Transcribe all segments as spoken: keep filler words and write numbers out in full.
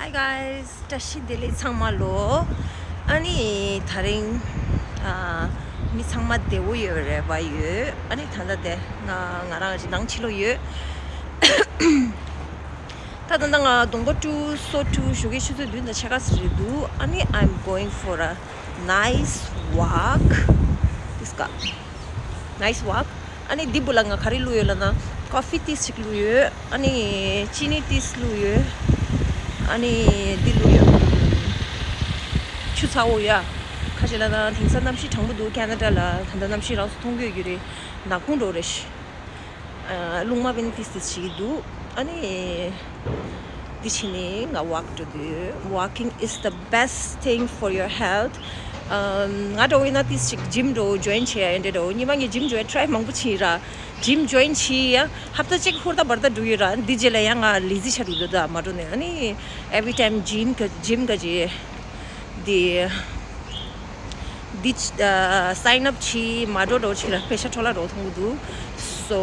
Hi guys, བཀྲ་ཤིས་བདེ་ལེགས་ཚང་མ་ལོ། ཨ་ནི་དེ་རིང་ཨ་མི་ཚང་མ་བདེ་པོ་ཡོད་རེད་པ་ཡོད། ཨ་ནི་ད་ལྟ་དེ་ང་ང་རང་ཅིག་ནང་ཕྱི་ལོགས་ཡོད། ད་ད་ལྟ་ང་གདོང་པ་བཀྲུས་སོ་བཀྲུས་ཞོགས་ཀའི་ཆུ་ཚོད་བདུན་དང་ཕྱེད་ཀ་ཙམ་རེད་འདུག་ཨ་ནི་I'm going for a nice walk. This guy. Nice walk. ཨ་ནི་འདི་བུ་ལ་ང་ག་རེ་བླུགས་ཡོད་ལབ་ན་ཀོ་ཕི་ཏིས་ཅིག་བླུགས་ཡོད། ཨ་ནི་ཅི་ནི་ཏིས་བླུགས་ཡོད། ཨ་ནི་འདི་བླུགས་ཡོད། ཆུ་ཚ་པོ་ཡ། ཁ་ཅིག་ལབ་ན་དེང་སང་གནམ་གཤིས་གྲང་པོ་འདུག་ཁེ་ན་ཌ་ལ། ད་ལྟ་གནམ་གཤིས་རང་སུ་མཐོང་གི་ཡོད་ཀྱི་རེད། ནག་ཁུང་འགྲོ་རེད་ཤི། ཨ། རླུང་མ་བེན་ཏིས་ཏིས་བྱེད་ཀྱི་འདུག་ཨ་ནི། འདི་བྱས་ནས་ང་ཝག་འགྲོ་དུས། Walking is the best thing for your health. ཨམ། ང་འགྲོ་བས་ན་ཏིས་ཅིག་ཇིམ་འགྲོ་ཇོ་ཡིན་བྱེད་ཡ་ཡིན་འདྲ་འགྲོ། གཉིས་པ་ངས་ཇིམ་ཇོ་ཡིན་ཊི་རའི་མང་པོ་བྱས་ར། ཇིམ་ཇོ་ཡིན་བྱས་ཡ་ཧབ་ཏ་གཅིག་ཧུར་ཐག་འབར་ཐག་འགྲོ་ཡོད་ར། འདི་རྗེས་ལ་ཡང་ང་ལེ་ཛི་ཆགས་འགྲོ་འདུག་ད་མ་འགྲོ་ནས། ཨ་ནི་every time gym ག་ཇིམ་ག་ཇེ། འདི། འདི། ཨ། སའིན་ཨབ་བྱས་མ་འགྲོ་འགྲོ་བྱས་ར་པེ་ཤ་འཕྲོ་བརླག་འགྲོ་མཐོང་གི་འདུག So,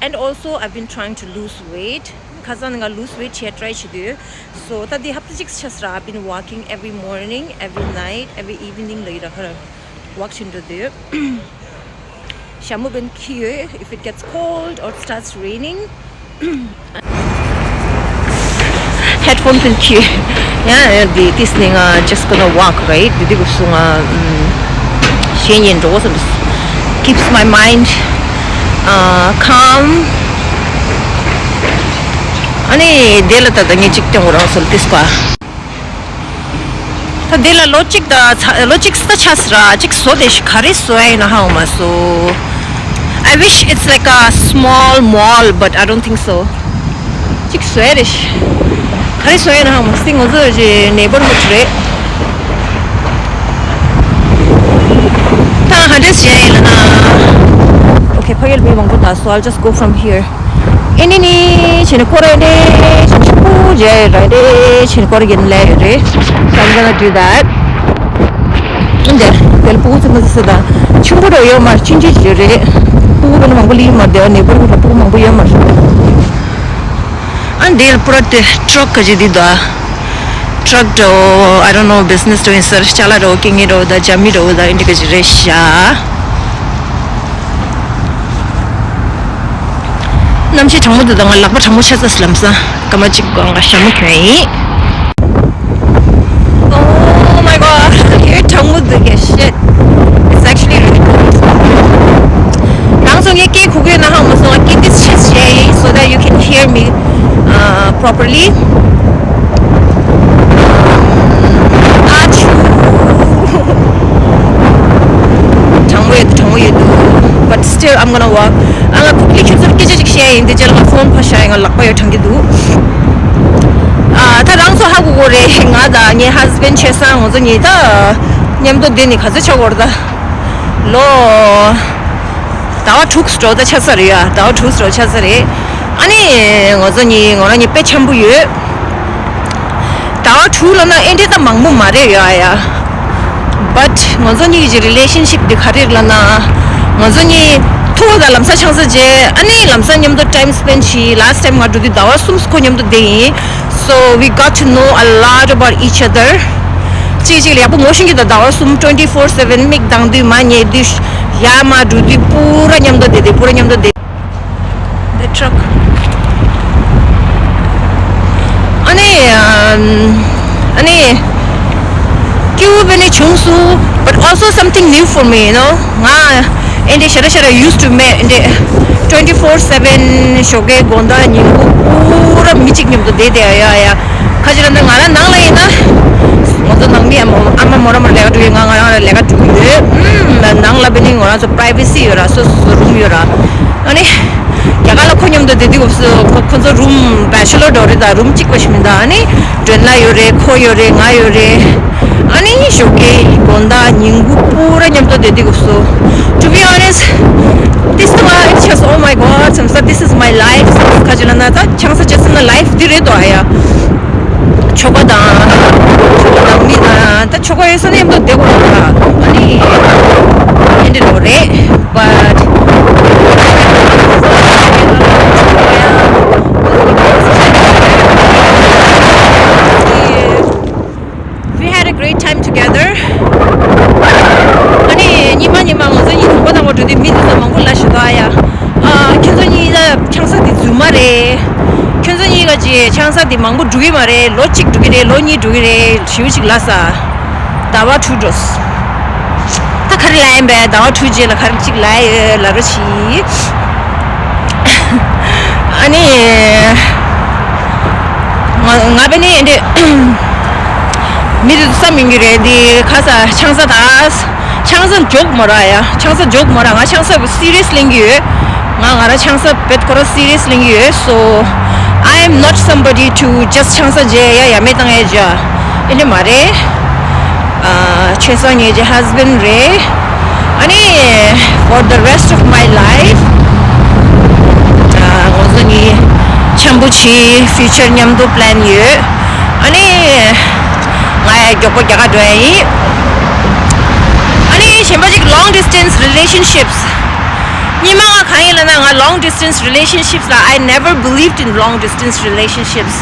and also I've been trying to lose weight. ཁ་སང་ང་ལུས་ཝེ་ཊི་བྱེད་ཊི་རའི་བྱེད་དུས། So ད་འདི་ཧབ་ཏ་གཅིག་ཆགས་ར། I've been walking every morning, every night, every evening ལ་ཡི་ར་ཁ་ར་ཝག་བྱེད་འགྲོ་དུས། ཞྭ་མོ་བེན་ཁྱི་ཡོད། If it gets cold or starts raining, headphone བེན་ཁྱི་ཡོད། ཡང་འདི་ཏིས་ནི་ང་just gonna walk, right? འདི་འདི་གུ་སུ་ང་གཞན་ཡིན་འགྲོ་བསམ། Keeps my mind uh, calm. ཨ་ནི་དེ་ལ་ད་ད་ངས་གཅིག་སྟོན་གོ་རང་སོལ་ཏིས་པ། ད་དེ་ལ་ལོ་གཅིག་ད་ཚ་ལོ་གཅིག་ས་ཆ་སི་ར་གཅིག་བཟོ་དེ་ཤི་ག་རེ་བཟོ་ཡ་ཡིན་ན་ཧ་མ་སོ། I wish it's like a small mall, but I don't think so. གཅིག་བཟོ་ཡ་རེ་ཤི་ག་རེ་བཟོ་ཡ་ཡིན་ན་ཧ་མ་སི་ང་ཚོ་ཡི་ནེ་བར་ཧུད་རེད། ད་ཧ་འདྲེས་བྱས་ཡིན་ལ་ན། Okay, ཕ་གིར་མི་མང་པོ་ད། So I'll just go from here. ཨེ་ནི་ནི་ཆེན་སྐོར་ཨེ་འདྲེ་ཆེན་ཆུ་བོ་རྒྱ་ཡི་ར་འདྲེ་ཆེན་སྐོར་རྒྱན་ལས་ཡོད་རེད། So I'm gonna do that. འདི་དེ་ལ་ཕྲུ་གུ་ཚོ་མ་ཟེར་ད་ཆུང་པོ་རོ་ཡོད་མ་ཆུང་ཆུང་ཡོད་རེད། ཕྲུ་གུ་མང་པོ་ལི་མ་དེ་ནེ་བར་ཧུད་ལ་ཕྲུ་གུ་མང་པོ་ཡོད་མ་རེད། ཨ་འདི་ལ་པུ་ར་དེ་ཊྲག་ག་ཅིག་འདི་ད། ཊྲག་འགྲོ། I don't know, business འགྲོ་ཡིན་ཟེར། ཅ་ལག་འགྲོ། ཀེ་ངེ་འགྲོ། ད་ཇ་མི་འགྲོ། ད་ཨིན་དི་ག་ཅི་རེད་ཤག་གནམ་གཤིས་གྲང་མོ་འདུག་ད་ང་ལག་པ་གྲང་མོ་ཆགས་ཚར་ལམ་སང་། སྐར་མ་གཅིག་གོང་ང་ཞྭ་མོ་གྱོན་ཡིན། Oh my god, here གྲང་མོ་འདུག་ག shit. It's actually really cold. རང་ཚོ་ངའི་སྐད་གོ་གི་ཡོད་ན་ཧ་མ་སོང་། I keep this chest area so that you can hear me uh, properly. ཨ་ཆུ། གྲང་མོ་ཡོད་འདུག་གྲང་མོ་ཡོད་འདུག But still, I'm gonna walk. ཨ་ང་ཁུག་ལི་ཁྱོད་ཚོར་སྐད་ཆ་ཅིག་བཤད་ཡིན། དེ་རྗེས་ལ་ང་ཕོན་ཕར་བཞག་ཡིན། ང་ལག་པ་ཡོད་གྲང་གི་འདུག་ཨ་ད་རང་ཚོ་ཧ་གོ་གོ་རེད། ང་དང་ངའི་ཧ་སི་བེན་ཆེ་སང་ང་ཚོ་གཉིས་ད་མཉམ་དུ་བསྡད་ནས་ག་ཚོད་ཆགས་གོ་རེད་ད། ལོ། ཟླ་བ་དྲུག་སྤྲོ་ད་ཆགས་ས་རེད་ཡ། ཟླ་བ་དྲུག་སྤྲོ་ཆགས་ས་རེད། ཨ་ནི་ང་ཚོ་གཉིས་ང་རང་གཉིས་དཔེ་འཆམ་པོ་ཡོད། ཟླ་བ་དྲུག་ལ་ན་ཨེ་འདྲེ་ད་མང་པོ་མ་རེད་ཡ་ཡ། But ང་ཚོ་གཉིས་ཀྱི་རི་ལེ་ཤན་ཤིབ་འདི་ག་རེ་རེད་ལབ་ན། ང་ཚོ་གཉིས་ཐུག་པ་དང་ལམ་སང་ཆང་ས་བརྗེ། ཨ་ནི་ལམ་སང་མཉམ་དུ་time spend བྱས། Last time ང་འགྲོ་དུས་ཟླ་བ་གསུམ་ཁོ་མཉམ་དུ་བསྡད་ཡིན། So we got to know a lot about each other. གཅིག་གཅིག་ལ་ཡག་པོ་ངོ་ཤེས་ཀྱི་འདུག་ཟླ་བ་གསུམ་twenty four seven མིག་གདངས་དུས་མ་ཉལ་དུས་ཡར་མར་འགྲོ་དུས་པུ་ར་མཉམ་དུ་བསྡད་དེ་པུ་ར་མཉམ་དུ་བསྡད། The truck. ཨ་ནི་ཨམ། ཨ་ནི་སྐྱིད་པོ་དཔེ་ནི་བྱུང་སོང་། But also something new for me, you know. ང་ཨེ་འདྲེ་ཞེ་དྲག་ཞེ་དྲག་used to མེད། ཨེ་འདྲེ་twenty four seven ཞོགས་ཀའི་དགོང་དག་ཉིན་གུང་པུ་ར་མི་གཅིག་མཉམ་དུ་བསྡད་བསྡད་ཡ་ཡ། ཁ་ཅིག་ལ་ནི་ང་རང་ནང་ལ་ཡིན་ན། ང་ཚོ་ནང་མི་ཨ་མ་ཨ་མ་མོ་རང་མོ་ལས་ཀ་འགྲོ་ཡོད། ང་ང་རང་ལས་ཀ་འགྲོ་གི་ཡོད། ཨུམ། ནང་ལ་དཔེ་ནི་ང་རང་ཚོ་privacy ཡོད་ར། སོ་སོ་སོ་རུམ་ཡོད་ར། ཨ་ནི། རྒྱ་གར་ལ་ཁོ་མཉམ་དུ་བསྡད་དུས་སྐབས་སུ་ཁོ་ཁོ་ཚོ་རུམ་བེ་ཆེ་ལོར་འགྲོ་རེད་ད། རུམ་གཅིག་པ་ཞིག་མིན་ད། ཨ་ནི་སྒྲོན་ལ་ཡོད་རེད། ཁོ་ཡོད་རེད། ང་ཡོད་རེད། ཨ་ནི་ཞོགས་ཀའི་དགོང་དག་ཉིན་གུང་པུ་ར་མཉམ་དུ་བསྡད་དུས་སྐབས་སུ། To be honest, this one is just, oh my god, བསམ་ས། This is my life. བསམ་ས། ཁ་ཅིག་ལ་ན་ད་ཆང་ས་བཅད་ས་ན་ལའིཕ་འདི་རེད་དོ། ཨ་ཡ། ཆོ་ག་དང་། ཆོ་ག་དང་མི་དང་། ད་ཆོ་ག་ཡོད་ས་ནས་མཉམ་དུ་བསྡད་དགོས་རེད་ད། ཨ་ནི། ཨེ་འདྲ་རེད། But. ཆང་ས་དེ་མང་པོ་འགྲོ་གི་མ་རེད། ལོ་གཅིག་འགྲོ་གི་རེད། ལོ་གཉིས་འགྲོ་གི་རེད། ཞེ་པོ་ཅིག་ལ་ས། ཟླ་བ་དྲུག་འགྲོ། ད་ག་རེ་ལབ་ཡིན་པས། ཟླ་བ་དྲུག་རྗེས་ལ་ག་རེ་ཅིག་ལབ་ཡོད་ལབ་རོགས་གྱིས། ཨ་ནི། ང་ང་བས་ནི་འདི་མི་དེ་ཚོ་བསམ་ཡོང་གི་རེད། འདི་ཁ་ས་ཆང་ས་ད། ཆང་ས་འཇོག་མ་ར་ཡ། ཆང་ས་འཇོག་མ་ར། ང་ཆང་ས་སི་རི་ཡས་ལེན་གི་ཡོད། ང་ང་ར་ཆང་ས་བེད་ཁོ་ར་སི་རི་ཡས་ལེན་གི་ཡོད། So I am not somebody to just ཆང་ས་བརྗེ་ཡ་ཡ་མེད་བཏང་ཡ་བྱ། ཨེ་ནི་མ་རེད། ཨ་ཆོས་སང་ངེད་ཀྱི་ཧས་བྷེན་རེད། ཨ་ནི་for the rest of my life ཨ་ང་ཚོ་གཉིས་འཆམ་པོ་བྱེད། ཕིའུ་ཅར་མཉམ་དུ་པི་ལེན་ཡོད། ཨ་ནི་ང་ཡ་མགྱོགས་པོ་རྒྱ་གར་འགྲོ་ཡ་ཡིན། ཨ་ནི་གཞན་པ་ཅིག་long distance relationships། སྔོན་མ་ང་གང་ཡིན་ལབ་ན། ང་long distance relationships ལ་I never believed in long distance relationships།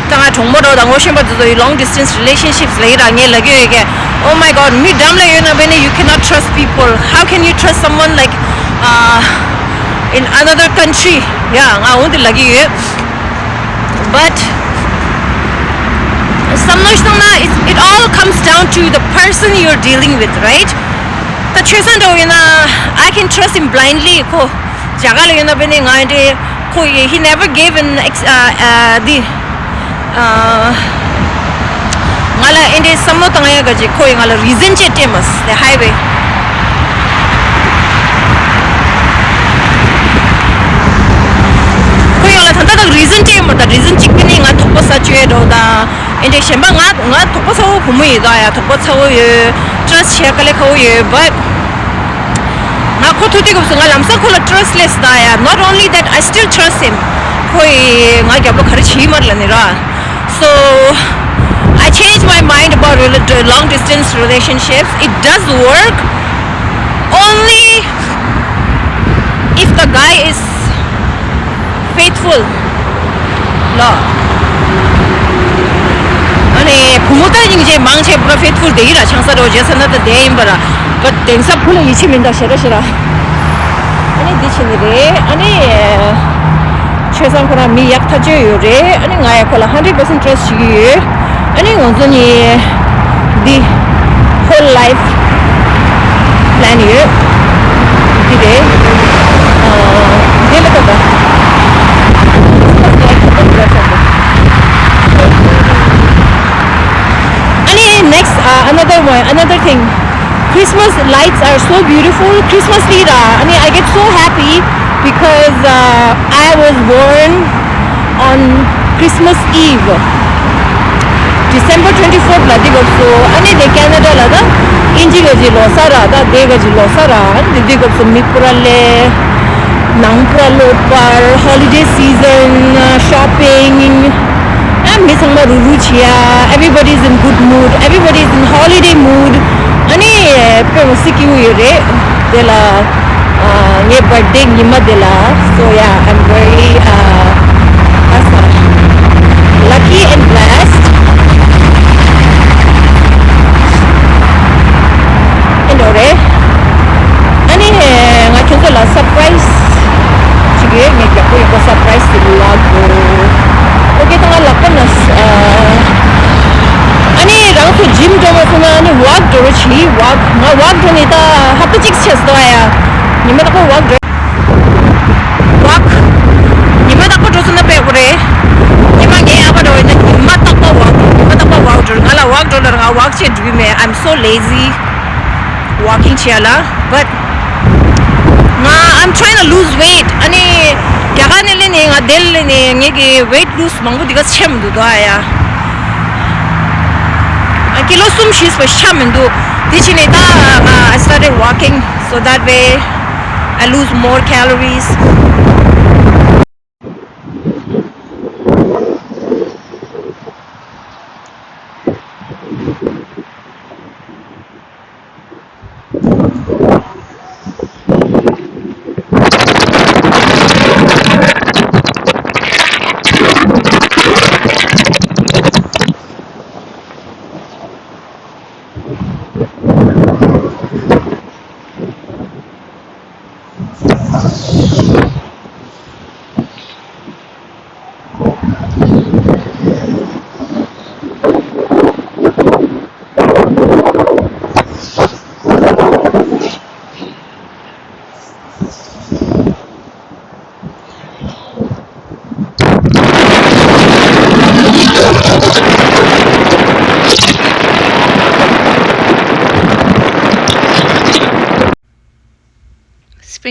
ད་ང་གྲོགས་མོ་འགྲོ་དང་ངོ་ཤེས་པ་དེ་ཚོ་ཡི་long distance relationships ལ་ཡི་ར་ངས་ལབ་ཀྱི་ཡོད་ཀྱི། Oh my god, མི་འགྲམ་ལ་ཡོད་ན་བས་ནི་you cannot trust people. How can you trust someone like uh, in another country? Yeah, ང་འོ་འདི་ལབ་ཀྱི་ཡོད། But བསམ་བློ་ཞིག་བཏང་ན། it's, it all comes down to the person you're dealing with, right? ད་ཆོས་སང་འདྲ་བོ་ཡིན་ན། I can trust him blindly. ཁོ་རྒྱ་གར་ལ་ཡོད་ན་བས་ནི་ང་འདྲེ་ཁོ་ཡི་he never gave an ex- uh, uh, the uh, ང་ལ་ཨེ་འདྲེ་བསམ་བློ་བཏང་ཡ་ག་ཅིག་ཁོ་ཡི་ང་ལ་རི་ཟན་ཅེས་སྤྲད་མ་སི་ཧའི་ཝེ། ཁོ་ཡང་ལ་ད་ལྟ་དང་རི་ཟན་སྤྲད་མ། ད་རི་ཟན་གཅིག་པུ་ནི་ང་དོགས་པ་ཟ་བཅུག་ཡ་འགྲོ་ད། ཨེ་འདྲེ་གཞན་པ་ང་ང་དོགས་པ་ཚ་བོ་བུ་མོ་ཡིན་ད་ཡ། དོགས་པ་ཚ་བོ་ཡོད། ཊྲ་སི་ཊི་བྱེད་དཀའ་ལས་ཁག་པོ་ཡོད། བཊ་ང་ཁོ་ཐུག་དུས་སྐབས་སུ་ང་ལམ་སང་ཁོ་ལ་ཊྲ་སི་ཊི་ལས་ད་ཡ། Not only that, I still trust him. ཁོ་ཡིས་ང་རྒྱབ་ལོ་ག་རེ་བྱེད་ཀྱི་མ་རེད་ལབ་ནི་ར། So I changed my mind about rela- long distance relationships. It does work only if the guy is faithful. ལོ། ཨ་ནི་བུ་མོ་ད་སྙིང་རྗེ་མང་ཆེ་བོ་ཕེ་ཐི་ཕུལ་དེ་ཡིན་ར། ཆང་ས་རོ་རྗེ་ས་ན་ད་དེ་ཡིན་པ་ར། བཊ་དེང་སང་བུ་ལ་ཡིད་ཆེས་མིན་ད་ཞེ་ར་ཞེ་ར། ཨ་ནི་འདི་བྱེད་ནི་རེད། ཨ་ནི་ཆོས་སང་ཁོ་རང་མི་ཡག་ཐག་ཆོད་ཡོད་རེད། ཨ་ནི་ང་ཡ་ཁོ་ལ་hundred percent trust བྱེད་ཀྱི་ཡོད། ཨ་ནི་ང་ཚོ་གཉིས་འདི་whole life plan ཡོད། འདི་རེད། ཨ་འདི་ལ་ད་ད། ཨ་ནི་next uh, another one, another thing. Christmas lights are so beautiful. Christmas ལ་ར། ཨ་ནི་I get so happy because uh, I was born on Christmas Eve. December twenty fourth ལ་འདི་སྐབས་སུ། ཨ་ནི་དེ་ཁེ་ན་ཌ་ལ་ད་དབྱིན་ཇི་ག་ཅིག་ལོ་གསར་ར། ད་དེ་ག་ཅིག་ལོ་གསར་ར། ཨ་ནི་འདི་སྐབས་སུ་མི་པུ་ར་ལེ། ནང་པ་ལོ་པར། holiday season, shopping. ཨ་མི་ཚང་མ་རུ་རུ་བྱེད་ཡ། Everybody is in good mood. Everybody is in holiday mood. ཨ་ནི་དཔེ་མི་སྲིད་སྐྱིད་པོ་ཡོད་རེད། དེ་ལ་ཨ་ངའི་བར་ཐི་ཌེ་ཉི་མ་དེ་ལ། So yeah, I'm very uh, lucky and blessed. ཨེ་འདྲ་རེད། ཨ་ནི་ང་ཁྱོད་ཚོ་ལ་surprise ཅིག་ཡོད། ངས་རྒྱག་པོ་ཡག་པོ་surprise ཞིག་ལབ་དགོས། ཨོ་ཁེ། ད་ང་ལག་པ་ན་ཨ་ནི་རང་ཚོ་gym འགྲོ་མ་སོང་ན་ཨ་ནི་walk འགྲོ་རོགས་གྱིས། walk ང་walk འགྲོ་ནས་ད་ཧབ་ཏ་གཅིག་ཆགས་སོང་ཡ། ཉི་མ་དག་པོ་walk འགྲོ། walk ཉི་མ་དག་པོ་འགྲོ་སོང་ན་དཔེ་ཡག་པོ་རེད། ཉི་མ་ངའི་ཨ་ཕ་འགྲོ་ཡིན་ན་ཉི་མ་དག་པོ་walk ཉི་མ་དག་པོ་walk འགྲོ། ང་ལ་walk འགྲོ་ལ་ང་walk བྱེད་འགྲོ་གི་མེད། I'm so lazy walking བྱེད་ལ། But ང་I'm trying to lose weight. ཨ་ནི་རྒྱ་གར་ནས་སླེབས་ནས་ང་དེར་སླེབས་ནས་ངེད་ཀྱི་weight lose མང་པོ་འདི་ག་ཆེ་མི་འདུག་དོ་ཨ་ཡ། ཨ་ཀི་ལོ་གསུམ་བཞི་པ་ཆ་མི་འདུག་དེ་ཕྱིན་ནས་ད་ང་I started walking so that way I lose more calories.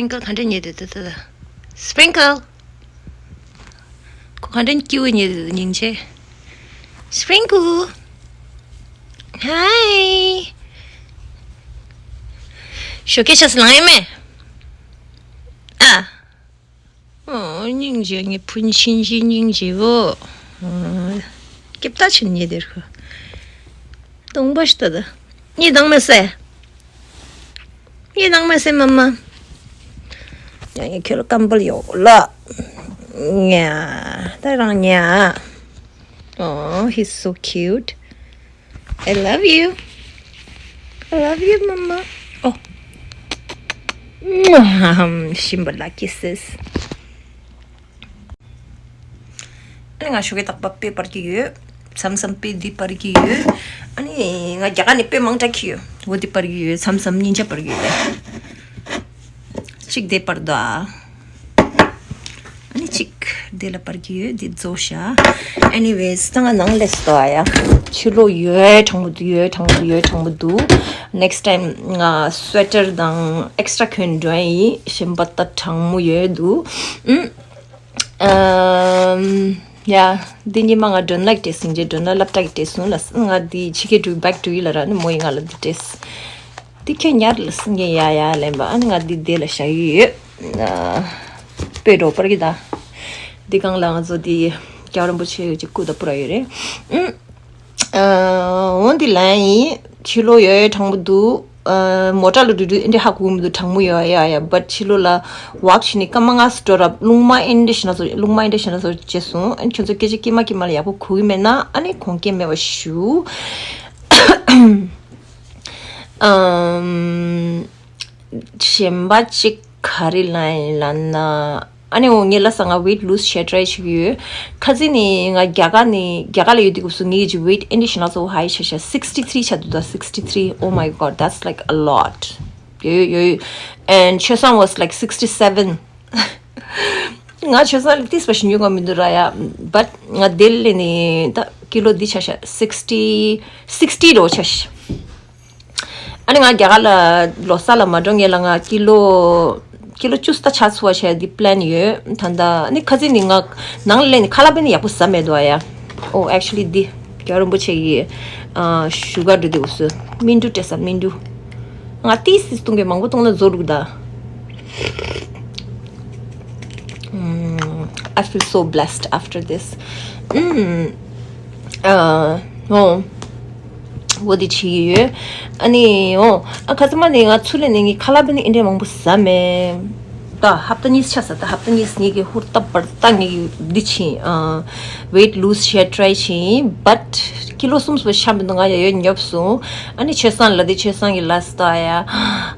སྤྲིན་ཀལ་ག་འདྲ་ཉལ་འདུག་ད་ད་ད། སྤྲིན་ཀལ། ཁོ་ག་འདྲ་སྐྱིད་པོ་ཉལ་འདུག་སྙིང་རྗེ། སྤྲིན་ཀལ། ཧའི། ཞོགས་ཀས་ཆབ་སྲིད་ལངས་ཡོད་མེད། ཨ། ཨོ། སྙིང་རྗེ། ངའི་བུ་ཆུང་ཆུང་སྙིང་རྗེ་བོ། ཨོ། སྐྱིད་པོ་ཅིག་ཉལ་དེར་ཁོ། སྟོང་པ་ཞིག་ད་ད། གཉིད་དྭངས་མ་ཟེར། གཉིད་དྭངས་མ་ཟེར་མ་མ། ཡ་ཡ། ཁྱོད་ལ་ཀམ་པལ་ཡོད་ལ། ཉ། ད་རང་ཉ། Oh, he's so cute. I love you. I love you, Mama. Oh. ཤིམ་པ་ལ་kisses. ཨ་ནི་ང་ཞོགས་ཀས་རྟག་པར་དཔེ་པར་གྱི་ཡོད། མཚམས་མཚམས་དཔེ་འདི་པར་གྱི་ཡོད། ཨ་ནི་ང་རྒྱ་གར་ནས་དཔེ་མང་དྲགས་ཁྱེར་ཡོད། འོ་འདི་པར་གྱི་ཡོད། མཚམས་མཚམས་སྙིང་རྗེ་པར་གྱི་ཡོད། གཅིག་དེ་པར་དོ། ཨ་ནི་གཅིག་དེ་ལ་པར་གྱི་ཡོད། འདི་རྫོགས་ཤག Anyways, ད་ང་ནང་ལས་སུ་དོ་ཡ། ཕྱི་ལོགས་ཡོད་གྲང་མོ་འདུག་ཡོད་གྲང་མོ་འདུག་ཡོད་གྲང་མོ་འདུག Next time ང་སུ་ཝེ་ཊར་དང་ཨེག་སི་ཊྲ་གྱོན་འགྲོ་ཡ་ཡིན། གཞན་པ་ད་གྲང་མོ་ཡོད་འདུག་ཨུམ། ཨམ། ཡ། འདི་ཉི་མ་ང་མགྲོན་ལགས་བྲེས་སིང་རྗེ་མགྲོན་ལགས་སློབ་གྲྭ་གི་བྲེས་སོང་ལ། ང་འདི་ཕྱི་རྒྱལ་འགྲོ་བེག་ཊུ་ཡི་ལ་ར་ནི་མོ་ཡི་ང་ལ་འདི་བྲེས། འདི་ཁྱོད་ཉར་ལ་སིང་ངེ་ཡ་ཡ་ལེན་པ། ཨ་ནི་ང་འདི་དེ་ལ་བཞག་ཡི་ཡོད། ཨ། དཔེ་འགྲོ་པར་གི་ད། འདི་གང་ལ་ང་ཚོ་འདི་རྒྱལ་བ་རིན་པོ་ཆེ་ཡོད་ཅིག་སྐུ་ད་པུ་ར་ཡོད་རེད། ཨུམ། ཨ། འོ་འདི་ལན་ཡིན། ཕྱི་ལོགས་ཡོད་ཡོད་གྲང་མོ་འདུག་ཨ། མོ་ཊ་ལ་འགྲོ་དུས་ཨེ་འདྲ་ཧ་གོ་གི་མི་འདུག་གྲང་མོ་ཡོད་ཡ་ཡ། བཊ་ཕྱི་ལོགས་ལ་ཝག་བྱས་ནས་སྐར་མ་ལྔ་ཙམ་འགྲོ་རབས་རླུང་མ་ཨེ་འདྲ་ཞེ་ན་ཚོ་རླུང་མ་ཨེ་འདྲ་ཞེ་ན་ཚོ་བྱས་སོང་། ཨ་ནི་ཁྱོད་ཚོ་སྐྱེས་མ་སྐྱེས་མ་ལ་ཡག་པོ་གོ་གི་མེད་ན་ཨ་ནི་དགོངས་འགལ་མེད་པ་ཞུ། ཨམ། གཞན་པ་གཅིག་ག་རེ་ལབ་ཡིན་ལབ་ན། ཨ་ནི་འོ་ངས་ལབ་ས་ང་weight loss བྱས་try བྱེད་ཀྱི་ཡོད། ཁ་སང་ནས་ང་རྒྱ་གར་ནས་རྒྱ་གར་ལ་ཡོད་དུས་སྐབས་སུ་ངའི་གི་weight ཨེ་འདྲ་ཞིག་ན་ཚོ་high ཆགས་ཤག sixty three ཆགས་འདུག་ད་sixty three, oh my god, that's like a lot. ཡོད་ཡོད་ཡོད། And ཆོས་སང་was like sixty seven. ང་ཆོས་སང་ལ་ཏིས་པ་ཞིག་ཉོ་ག་མི་འདུག་ར་ཡ། But ང་དེ་ལས་ནི་ད་ཀི་ལོ་འདི་ཆགས་ཤག sixty, sixty ལོ་ཆགས་ཤག་ཨ་ནི་ང་རྒྱ་གར་ལ་ལོ་གསར་ལ་མ་འགྲོ་སྔོན་ལ་ང་ཀི་ལོ་ཀི་ལོ་བཅུ་ཙམ་ཆག་ཚུགས་པ་བྱས་འདི་plan ཡོད། ད་ལྟ་ཨ་ནི་ཁ་སང་ནི་ང་ནང་ལ་སླེབས་ནས་ཁ་ལག་པ་ནི་ཡག་པོ་ཟ་མེད་འདུག་ཨ་ཡ། Oh, actually འདི་རྒྱལ་བ་རིན་པོ་ཆེ་གི་ཨ་བཞུགས་སྒར་འགྲོ་དུས་སྐབས་སུ་སྨན་འབྲུ་སྤྲད་ས། སྨན་འབྲུ་ང་ཏིས་ཏིས་བཏུང་གི་མང་པོ་བཏུང་ན་བཟོ་འདུག་ད། Mm, I feel so blessed after this. Mm. Uh, oh. འོ་དེ་བྱེད་ཀྱི་ཡོད། ཨ་ནི་འོ། ཨ་ཁ་སང་མ་ནི་ང་ཚུར་སླེབས་ནས་ངའི་ཁ་ལག་པ་ནི་ཨེ་འདྲས་མང་པོ་ཟ་མེད། ད་ཧབ་ཏ་གཉིས་ཆགས་ས། ད་ཧབ་ཏ་གཉིས་ངེད་ཀྱི་ཧུར་ཐག་པར་ད་ངེད་ཀྱི་འདི་ཕྱིན། ཨ། weight loss བྱས་try ཕྱིན། But ཀི་ལོ་གསུམ་སོགས་ཤ་མི་འདུག་ང་ཡ་ཡོད་ཉོབ་སོང་། ཨ་ནི་ཆོས་སང་ལ་དེ་ཆོས་སང་གི་ལ་སྟ་ཡ།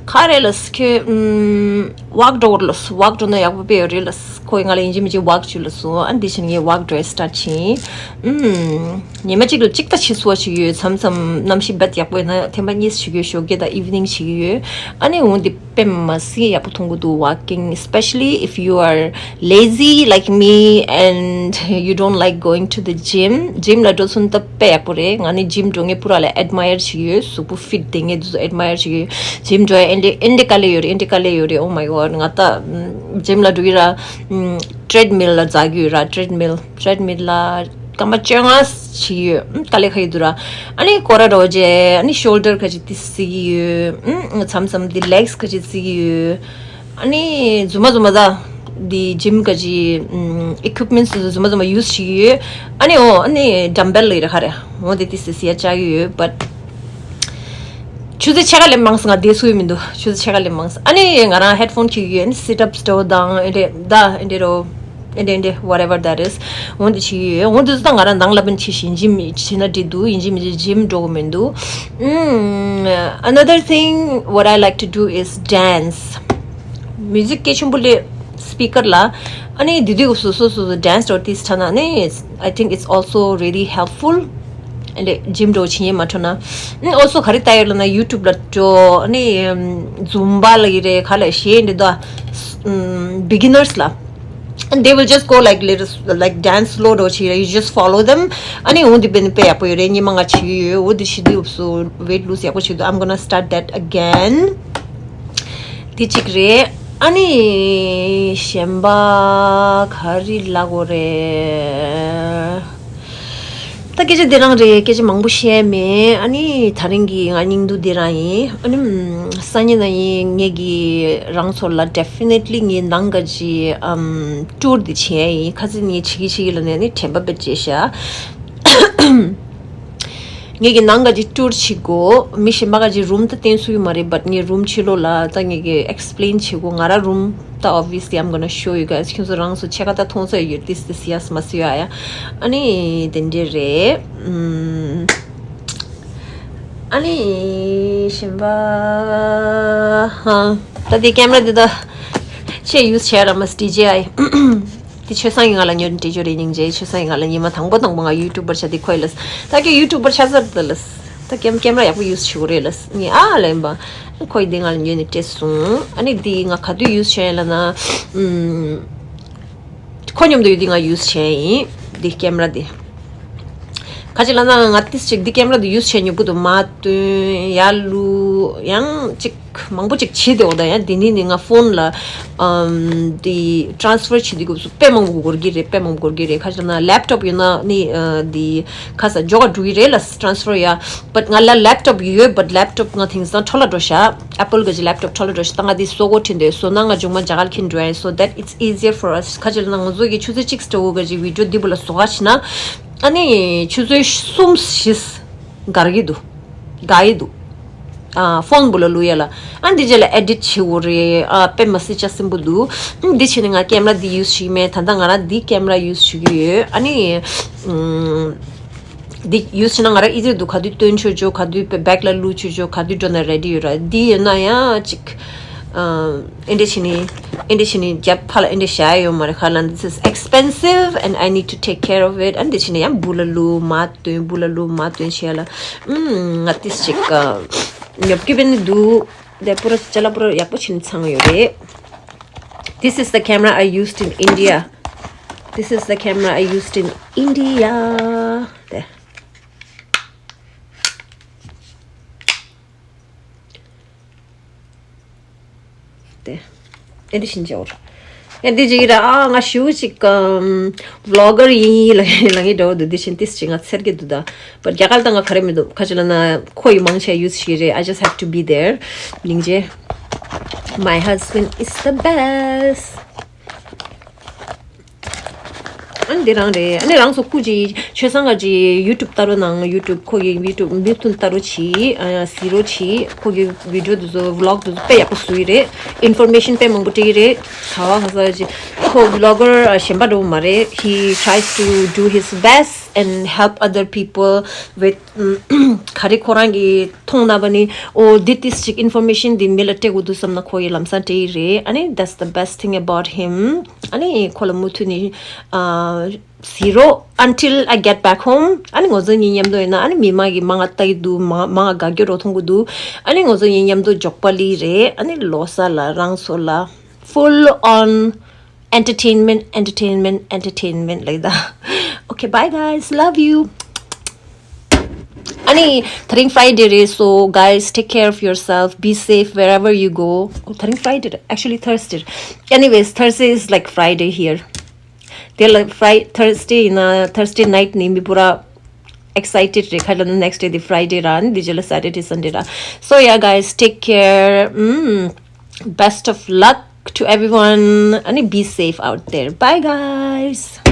ག་རེ་ལ་ཁྱོད་ཨམ། walk འགྲོ་དགོས་ལ། walk འགྲོ་ན་ཡག་པོ་དཔེ་ཡོད་རེད་ལ། ཁོ་ཡིས་ང་ལ་ཡིན་གཅིག་མིན་གཅིག་walk བྱོས་ལ་སོང་། ཨ་ནི་དེ་བཞིན་ངས་walk འགྲོ་ཡ་start ཕྱིན། ཨམ། ཉི་མ་གཅིག་ལ་གཅིག་ད་ཕྱིན་སོ་བྱེད་ཀྱི་ཡོད། མཚམས་མཚམས་གནམ་གཤིས་རྦད་ཡག་པོ་ཡོད་ན་ཐེངས་མ་གཉིས་བྱེད་ཀྱི་ཡོད། ཞོགས་ཀས་དང་evening བྱེད་ཀྱི་ཡོད། ཨ་ནི་འོ་འདི་དཔེ་མ་སྲིད་ཡག་པོ་མཐོང་གི་འདུག walking, especially if you are lazy like me and you don't like going to the gym. gym ལ་འགྲོ་ཚུན་ད་དཔེ་ཡག་པོ་རེད། ང་ནི་gym འགྲོ་མཁན་པུ་ར་ལ་admire བྱེད་ཀྱི་ཡོད། གཟུགས་པོ་fit བསྡད་མཁན་དེ་ཚོ་admire བྱེད་ཀྱི་ཡོད། gym འགྲོ་ཡ་ཨེ་འདྲས་ཨེ་འདྲས་དཀའ་ལས་ཡོད་རེད། ཨེ་འདྲས་དཀའ་ལས་ཡོད་རེད། Oh my god. ང་ད་gym ལ་འགྲོ་གི་ར། treadmill ལ་འཛེག་གི་ཡོད་ར། treadmill, treadmill ལ་སྐར་མ་བཅོ་ལྔ་བྱེད་ཀྱི་ཡོད། ཨུམ། དཀའ་ལས་ཁག་ཡོད་འདུག་ར། ཨ་ནི་སྐོར་ར་འགྲོ་རྗེས་ཨ་ནི་shoulder ག་ཅིག་ཏིས་བརྩི་གི་ཡོད། ཨུམ། མཚམས་མཚམས་འདི་legs ག་ཅིག་བརྩི་གི་ཡོད། ཨ་ནི་རྫུན་མ་རྫུན་མ་ད་འདི་gym ག་ཅིག་ཨུམ། equipments རྫུན་མ་རྫུན་མ་use བྱེད་ཀྱི་ཡོད། ཨ་ནི་འོ་ཨ་ནི་dumbbell ལ་ཡི་ར་ག་རེ་འོ་དེ་ཏིས་བརྩི་ཡ་བཅག་གི་ཡོད། But ཆུ་ཚོད་ཕྱེད་ཀ་ལས་མང་ས་ང་བསྡད་ཚུགས་ཡི་མི་འདུག་ཆུ་ཚོད་ཕྱེད་ཀ་ལས་མང་ས། ཨ་ནི་ང་རང་headphone གྱོན་གྱི་ཡོད། ཨ་ནི་sit ups འདྲ་བོ་དང་ཨེ་འདྲས་ད་ཨེ་འདྲས་རོ་ཨེ་འདྲས་ཨེ་འདྲས་whatever that is འོ་འདི་བྱེད་ཀྱི་ཡོད། འོ་འདི་ཚོ་ད་ང་རང་ནང་ལ་བུན་བྱེད་བཞིན་ཇིམ་བྱེད་ན་འགྲིག་འདུག་ཡིན་གཅིག་མིན་གཅིག་ཇིམ་འགྲོ་གི་མི་འདུག་ཨུམ། Another thing what I like to do is dance. Music སྐད་ཆེན་པོ་སླེབས་speaker ལ། ཨ་ནི་དེ་དུས་སོ་སོ་སོ་སོ་dance འགྲོ་དེ་ཐ་ན་ནི། I think it's also really helpful. ཨ་ནི་gym འགྲོ་བྱེད་ཡས་མ་འགྲོ་ན། ཨ་ནི་also ག་རེ་ལྟ་ཡོད་ལབ་ན་YouTube ལ་འགྲོ། ཨ་ནི་Zumba ལབ་ཀྱི་རེད། ག་ལ་གཞས་འདི་དག beginners ལ། And they will just go like little like dance slow འགྲོ་བྱེད་རེད། You just follow them. ཨ་ནི་འོ་འདི་དཔེ་ནི་དཔེ་ཡག་པོ་ཡོད་རེད། སྔོན་མ་ང་བྱེད་ཀྱི་ཡོད། འོ་འདི་བྱེད་དུས་སོ་weight loss ཡག་པོ་བྱེད་དུས། I'm gonna start that again. དེ་གཅིག་རེད། ཨ་ནི་གཞན་པ་ག་རེ་ལབ་དགོས་རེད། ད་སྐད་ཆ་འདི་རང་རེད། སྐད་ཆ་མང་པོ་བཤད་མེད། ཨ་ནི་ད་རིང་གི་ང་སྙིང་སྡུག་འདི་རང་ཡིན། ཨ་ནི་སང་ཉིན་གནངས་ཉིན་ངེད་ཀྱིས་རང་ཚོ་ལ་definitely ངའི་ནང་ག་ཅི་ཨམ་tour འདི་བྱེད་ཡ་ཡིན། ཁ་སང་ངས་བྱེད་ཀྱི་བྱེད་ཀྱི་ལབ་ནས་ཨ་ནི་དྲན་པ་བེད་སྤྱད་ཤག་ངེད་ཀྱི་ནང་ག་ཅི་tour བྱེད་དགོས། མི་གཞན་པ་ག་ཅི་room ད་བསྟན་ཚུགས་ཀྱི་མ་རེད། but ངའི་room ཕྱི་ལོགས་ལ་ད་ངེད་ཀྱི་explain བྱེད་དགོས། ང་རང་room ད་obviously I'm gonna show you guys. ཁྱོད་ཚོ་རང་ཚོ་ཕྱེད་ཀ་ད་མཐོང་ས་ཡོད། This this yes མ་སི་ཡ་ཡ། ཨ་ནི་དེ་འདྲས་རེད། ཨམ། ཨ་ནི་གཞན་པ། ཧ། ད་དེ་camera འདི་ད་ཆེ་use བྱས་ར་མ་DJI དེ་ཆོས་སང་གི་ང་ལ་ཉོ་འདྲི་རྒྱུ་རེད། སྙིང་རྗེ། ཆོས་སང་གི་ང་ལ་ཉི་མ་དང་པོ་དང་པོ་ང་YouTuber ཆགས་དེ་ཁོས་ལབ། ད་ཁྱོད་YouTuber ཆགས་ཚར་ད་ལབ། ད་cam- camera ཡག་པོ་use བྱེད་དགོས་རེད་ལབ། ངས་ཨ་ལབ་ཡིན་པ། ཁོས་འདི་ང་ལ་ཉོས་ནས་སྤྲད་སོང་། ཨ་ནི་འདི་ང་ག་དུས་use བྱས་ཡིན་ལབ་ན། ཨམ། ཁོ་མཉམ་དུ་ཡོད་དུས་ང་use བྱས་ཡིན། འདི་camera འདི། ག་ཅི་ལབ་ན་ང་ཏིས་ཅིག་འདི་camera འདི་use བྱས་མྱོང་པོ་འདུག་མ་བཏོན་ཡར་བླུགས་ཡང་ཅིག་མང་པོ་ཅིག་བྱེད་དེ་འོ། ད་ཡང་འདི་ནི་ནི་ང་phone ལ་ཨམ་འདི་transfer བྱེད་དུས་སྐབས་སུ་དཔེ་མང་པོ་འགོར་གྱི་རེད། དཔེ་མང་པོ་འགོར་གྱི་རེད། ག་ཅི་ལབ་ན་laptop ཡོད་ན་ནི་ཨ་འདི་ཁ་ས་འཇོག་ག་འགྲོ་གི་རེད་ལ། transfer ཡ། but ང་ལ་laptop ཡོད། but laptop ང་དེང་སང་འཕྲོ་ལ་འགྲོ་ཤག Apple ག་ཅི་laptop འཕྲོ་ལ་འགྲོ་ཤག་ད་ང་འདི་སོ་གོ་ཁྲིན་དེ་སོ་ན་ང་ཇུང་མ་རྒྱ་གར་ཁྱིན་འགྲོ་ཡ། so that it's easier for us. ག་ཅི་ལབ་ན་ང་ཚོ་གི་ཆུ་ཚོད་གཅིག་སྤྲོ་བོ་ག་ཅི་video འདི་བུ་ལ་བཟོ་ག་ཕྱིན་ན་ཨ་ནི་ཆུ་ཚོད་གསུམ་བཞི་འགོར་གི་འདུག་འགོར་གི་འདུག་ཨ་phone བུ་ལ་བླུགས་ཡ་ལ། ཨ་འདི་རྗེས་ལ་edit བྱེད་དགོས་རེད། ཨ་དཔེ་མ་སྲིད་ཆ་སིམ་པོ་འདུག་འདི་བྱས་ནས་ང་camera འདི་use བྱེད་ཀྱི་མེད། ད་ལྟ་ང་རང་འདི་camera use བྱེད་ཀྱི་ཡོད། ཨ་ནི་ཨམ། འདི་use བྱས་ན་ང་རང་easy འདུག་ག་དུས་བཏོན་ཆོག་ཆོག་ག་དུས་bag ལ་བླུགས་ཆོག་ཆོག་ག་དུས་འགྲོ་ན་ready ཡོད་ར། འདི་ཡོད་ན་ཡང་ཅིག་ཨ་ཨེ་འདྲ་བྱས་ནས་ཨེ་འདྲ་བྱས་ནས་རྒྱབ་ཕར་ལ་ཨེ་འདྲ་བཞག་ཡོད་མ་རེད། ཁ་ལ་this is expensive and I need to take care of it. ཨ་འདི་བྱས་ནས་ཡང་བུ་ལ་བླུགས་མ་བཏོན། བུ་ལ་བླུགས་མ་བཏོན་བྱས་ལ། ཨམ། ང་ཏིས་ཅིག་ཉོབ་ཀི་བེ་ནི་འདུག་དེ་པུ་ར་ཅ་ལག་པུ་ར་ཡག་པོ་བྱས་ནས་ཚང་ཡོད་རེད། This is the camera I used in India. This is the camera I used in India. དེ། དེ། ཨེ་འདི་བཞིན་བྱའོ། ཨེ་འདི་ཅིག་ར་ཨ་ང་ཞུ་ཅིག་གམ་vlogger ཡིན་ལ་ལ་ངའི་འདྲ་བོ་འདུག་འདི་བཞིན་ཏིས་ཅིག་ང་ཚེར་གི་འདུག་ད། པར་རྒྱ་གར་དང་ང་ག་རེ་མི་འདུག་ག་ཅི་ལབ་ན་ཁོ་ཡི་མང་ཆེ་use བྱེད་རེད། I just have to be there. སྙིང་རྗེ། My husband is the best. ཨ་ནི་འདི་རང་རེད། ཨ་ནི་རང་ཚོ་སྐུ་ཅི་ཆོས་སང་ག་ཅི་YouTube ལྟ་རོགས་གནང་། YouTube ཁོ་གི་YouTube མི་ཐུན་ལྟ་རོགས་གྱིས། ཨ་གཟིགས་རོགས་གྱིས། ཁོ་གི་video དེ་ཚོ་vlog དེ་ཚོ་དཔེ་ཡག་པོ་བཟོ་ཡི་རེད། Information དཔེ་མང་པོ་སྤྲད་ཀྱི་རེད། ག་བ་ག་ས་ཅི་ཁོ་vlogger གཞན་པ་འདྲ་བོ་མ་རེད། He tries to do his best and help other people with ག་རེ་ཁོ་རང་གི་མཐོང་ན་བ་ནི་ཨོ་འདི་ཏིས་ཅིག་information འདི་མི་ལ་སྤྲད་དགོས་འདུག་བསམ་ན་ཁོ་ཡི་ལམ་སང་སྤྲད་ཡི་རེད། ཨ་ནི་that's the best thing about him. ཨ་ནི་ཁོ་ལ་མུ་མཐུད་ནས་ཨ་གཟིགས་རོགས། Until I get back home. ཨ་ནི་ང་ཚོ་གཉིས་མཉམ་དུ་ཡིན་ན་ཨ་ནི་མི་མང་གིས་མང་ང་ལྟ་གི་འདུག་མང་མང་ང་དགའ་སྐྱོ་རོ་མཐོང་གི་འདུག་ཨ་ནི་ང་ཚོ་གཉིས་མཉམ་དུ་མགྱོགས་པ་ལི་རེད། ཨ་ནི་ལོ་གསར་ལ་རང་ཚོ་ལ་full on entertainment, entertainment, entertainment like that. Okay, bye guys, love you. ཨ་ནི་དེ་རིང་Friday རེད། So guys, take care of yourself, be safe wherever you go. ཨོ་དེ་རིང་Friday རེད། Actually Thursday རེད། Anyways, Thursday is like Friday here. དེ་ལ་Friday, Thursday ཡིན་ན་Thursday night ནི་མི་པུ་ར་excited རེད། ཁ་ལ་next day དེ་Friday ར། ཨ་ནི་དེ་རྗེས་ལ་Saturday, Sunday ར། So yeah guys, take care. Mm. Best of luck to everyone. ཨ་ནི་be safe out there. Bye guys.